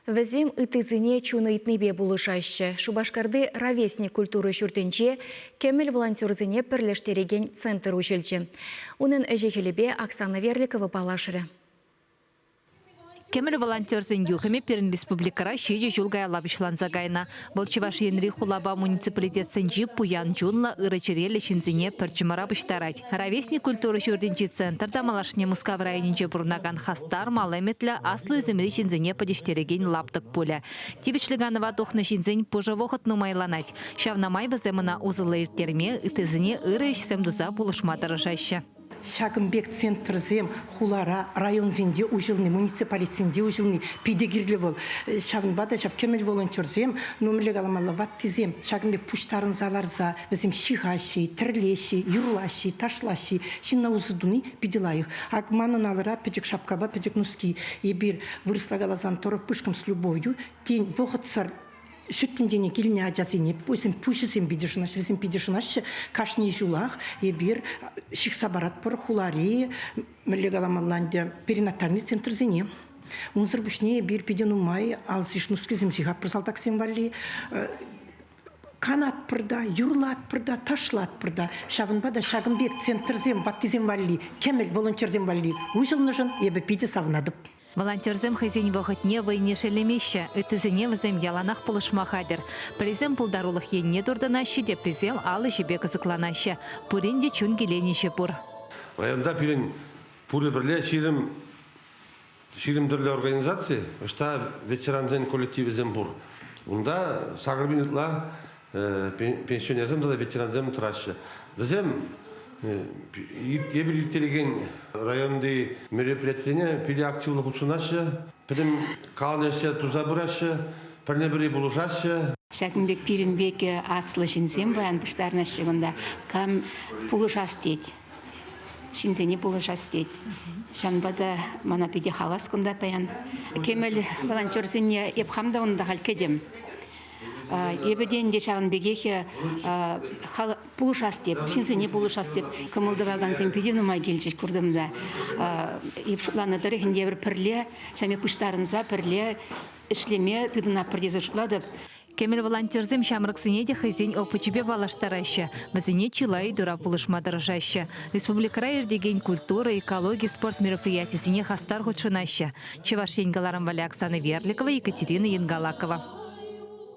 Вӗсем ыттисене чун ыйтнипе пулӑшаҫҫӗ. Шупашкарти Ровесник культура ҫуртӗнче кӗмӗл волонтерсене пӗрлештерекен центр уҫӑлчӗ. Унӑн ӗҫӗ-хӗлӗпе Оксана Верликова паллашрӗ. Кӗмӗл волонтерсен юхӑмӗ пирӗн республикӑра ҫичӗ ҫул каялла пуҫланса кайнӑ. Вӑл Чӑваш Енри хулапа муниципалитетсенчи пуян чунлӑ, ырӑ чӗреллӗ ҫынсене пӗр чӑмӑра пуҫтарать. Ровесник культура ҫуртӗнчи центр та малашне Мускав районӗнче пурӑнакан хастар, мал ӗмӗтлӗ, аслӑ ӳсӗмри ҫынсене пӗтӗҫтерекен лаптӑк пулӗ. Тивӗҫлӗ канӑва тухнӑ ҫынсен пушӑ вӑхӑт нумайланать. Ҫавна май вӗсем ӑна усӑллӑ ирттерме, ыттисене ырӑ ӗҫсем туса пулӑшма тӑрӑшаҫҫӗ. Ҫакӑн пек центрсем хулара, районсенче уҫӑлни, муниципалитетсенче уҫӑлни питӗ кирлӗ вӑл. Ҫавӑнпа та ҫав кӗмӗл волонтерсем, ну мӗнле каламалла, ваттисем ҫакӑн пек пуҫтарӑнса ларса вӗсем ҫыхаҫҫӗ, тӗрлеҫҫӗ, юрлаҫҫӗ, ташлаҫҫӗ. Ҫынна усӑ туни питӗ лайӑх. Ак манӑн алӑра пӗчӗк шапкапа пӗчӗк нуски. Эпир вырӑсла каласан торопышком с любовью, тен, вӑхӑтсӑр ҫут тӗнчене килнӗ ачасене вӗсем пуҫӗсем питӗ шӑнаҫҫӗ, вӗсем питӗ шӑнаҫҫӗ. Кашни ҫулах эпир ҫыхса паратпӑр хулари, мӗнле каламалла ӗнтӗ, перинатальный центрсене. Унсӑр пуҫне эпир питӗ нумай алсиш нускисем ҫыхатпӑр салтаксем валли. Канатпӑр та, юрлатпӑр та, ташлатпӑр та. Ҫавӑнпа та ҫакӑн пек центрсем ваттисем валли, кӗмӗл волонтерсем валли уҫӑлнӑшӑн эпӗ питӗ савӑнатӑп. Волонтерсем хӑйсен вӑхӑтне, вӑйне шеллемеҫҫӗ, ыттисене вӗсем яланах пулӑшма хатӗр. Пӗрисем пултарулӑх енне туртӑнаҫҫӗ, теприсем ал ӗҫӗпе кӑсӑкланаҫҫӗ. Пурин те чун киленӗҫӗ пур. Районта пирӗн пурӗ пӗрле 20 тӗрлӗ организаци, ӑҫта ветерансен коллективӗсем пур. Унта 8000 ытла пенсионерсем тата ветерансем тӑраҫҫӗ. Вӗсем эпир ирттерекен районти мероприятисене питӗ активлӑ хутшӑнаҫҫӗ, пӗтӗм каланӑ ӗҫе туса пыраҫҫӗ, пӗрне-пӗри пулӑшаҫҫӗ. Ҫакӑн пек пирӗн пек аслӑ ҫынсем паян пуҫтарӑнаҫҫӗ кунта. Кам пулӑшас тет, ҫынсене пулӑшас тет. Ҫавӑнпа та мана питӗ хавас кунта паян. Кӗмӗл волонтерсене эп хам та унта халь кӗтӗм. Эпӗ те ӗнтӗ ҫавӑн пекех пулӑшас теп, ҫынсене пулӑшас теп. Кӑмӑл тӑвакансем питӗ нумай килчӗҫ куртӑм та. Эп шутланӑ тӑрӑх ӗнтӗ эпир пӗрле, ҫавӑн пек пуҫтарӑнса пӗрле ӗҫлеме тытӑнатпӑр тесе шутлатӑп. Кӗмӗл волонтерсем ҫамрӑксене те хӑйсен опычӗпе паллаштараҫҫӗ, вӗсене чылай ыйтура пулӑшма тӑрӑшаҫҫӗ. Республикӑра иртекен культура, экологи, спорт мероприятисене хастар хутшӑнаҫҫӗ. Чӑваш Ен кӑларӑм валли Оксана Верликова, Екатерина Янгалакова.